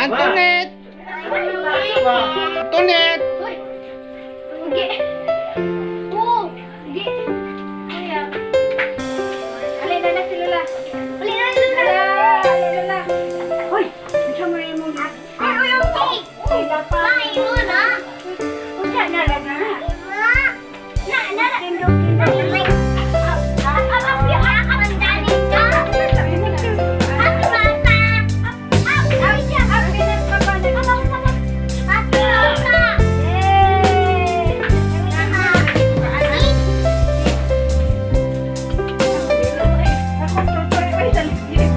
Antoinette! Antoinette! Uy! Ugi! Oh! Ugi! Kuya. Alin na na si Lola. Alin na si Lola. Alin na na. Hoy, unsa man imong Ay, uy, uy! Uy, dapat. Ay, mo na! Unsa na ra na? Na, na, na. Tindog tindog. Ako tutoy ay sa ligid.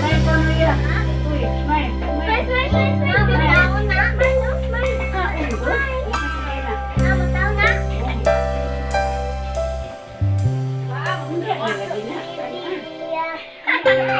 Ay, pamilya. Uy, smile. Smile.